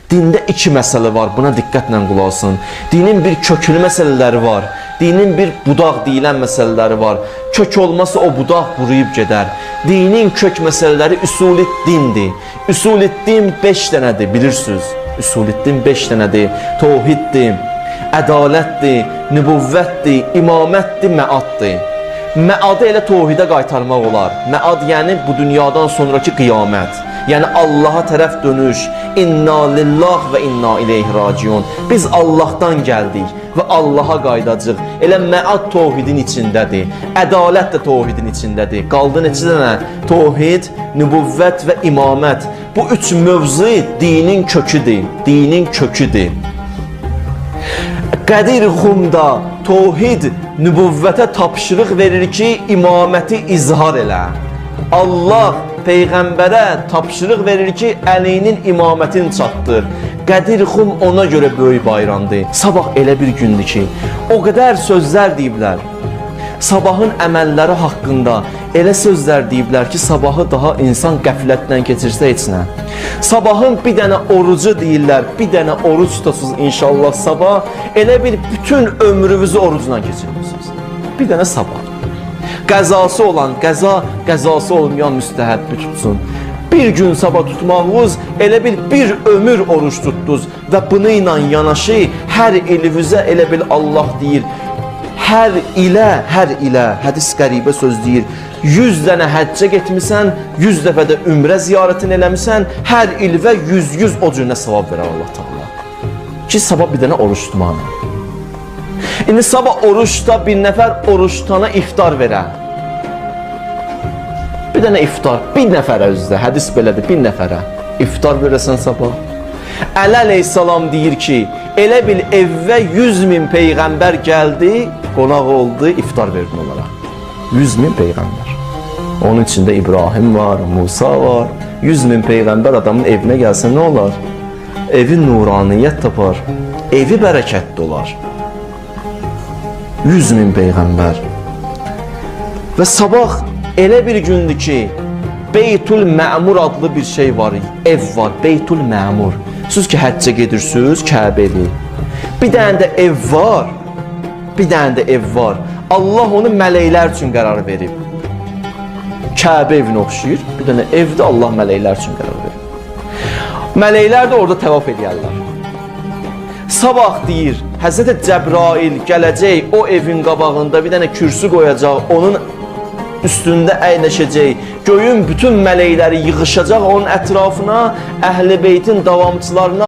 Dində iki məsələ var, buna diqqətlə qulaq asın. Dinin bir köklü məsələləri var. Dinin bir budaq deyilən məsələləri var. Kök olmasa o budaq quruyub gedər. Dinin kök məsələləri üsul-i dindir. Üsul-i din 5 dənədir, bilirsiniz. Üsul-i din 5 dənədir. Tohiddir, ədalətdir, nübüvvətdir, imamətdir, məaddır. Məadı elə tohidə qaytarmaq olar. Məad yəni bu dünyadan sonrakı qiyamət. Yəni Allaha tərəf dönüş. İnna lillah və inna ileyhi raciun. Biz Allahdan gəldik və Allaha qayıdacağıq. Elə məad tohidin içindədir. Ədalət də tohidin içindədir. Qaldı neçə dənə? Tohid, nübüvvət və imamət. Bu üç mövzu dinin köküdür. Dinin köküdür. Qədir Xumda tohid nübüvvətə tapşırıq verir ki, imaməti izhar elə. Allah peyğəmbərə tapşırıq verir ki, Əlinin imamətini çatdır. Qədir Xum ona görə böyük bayramdır. Sabah elə bir gündür ki, o qədər sözlər deyiblər. Sabahın əməlləri haqqında elə sözlər deyiblər ki, sabahı daha insan qəflətlə keçirsə heç nə. Sabahın bir dənə orucu deyirlər, bir dənə oruc tutasınız inşallah sabah, elə bir bütün ömrünüzü orucla keçirirsiniz. Bir dənə sabah. Qəzası olan qəza, qəzası olmayan müstəhəbbi tutsun. Bir gün sabah tutmağınız elə bil bir ömür oruç tutdunuz və bunu ilə yanaşı hər ilinizə elə bil Allah deyir, hər ilə, hədis qəribə söz deyir, 100 dənə həccə getmisən, 100 dəfə də ümrə ziyarətini eləmisən, hər ilvə 100 o cürünə savab verər Allah Teala. Ki sabah bir dənə oruç tutmaqla. İndi sabah oruçda bir nəfər oruç tutana iftar verə. Bir dənə iftar, bir nəfərə özdə, hədis belədir, bir nəfərə iftar verəsən sabah. Əli əleyhissalam deyir ki, elə bil evə 100 min peyğəmbər gəldi, qonaq oldu, iftar verdin onlara. 100 min peyğəmbər. Onun içində İbrahim var, Musa var. 100 min peyğəmbər adamın evinə gəlsə nə olar? Evi nuraniyyət tapar, evi bərəkətli olar. 100 min peyğəmbər. Və sabah elə bir gündür ki, Beytül Məmur adlı bir şey var, ev var, Beytül Məmur. Siz ki həccə gedirsiniz, Kəbə evi. Bir dənə də ev var, bir dənə də ev var. Allah onu mələklər üçün qərar verib. Kəbə evinə oxşayır. Bir dənə evdə Allah mələklər üçün qərar verib. Mələklər də orada təvaf edərlər. Sabah deyir, Həzrəti Cəbrail gələcək o evin qabağında bir dənə kürsü qoyacaq, onun üstündə əyləşəcək. Göyün bütün mələkləri yığışacaq onun ətrafına, Əhl-i Beytin davamçılarına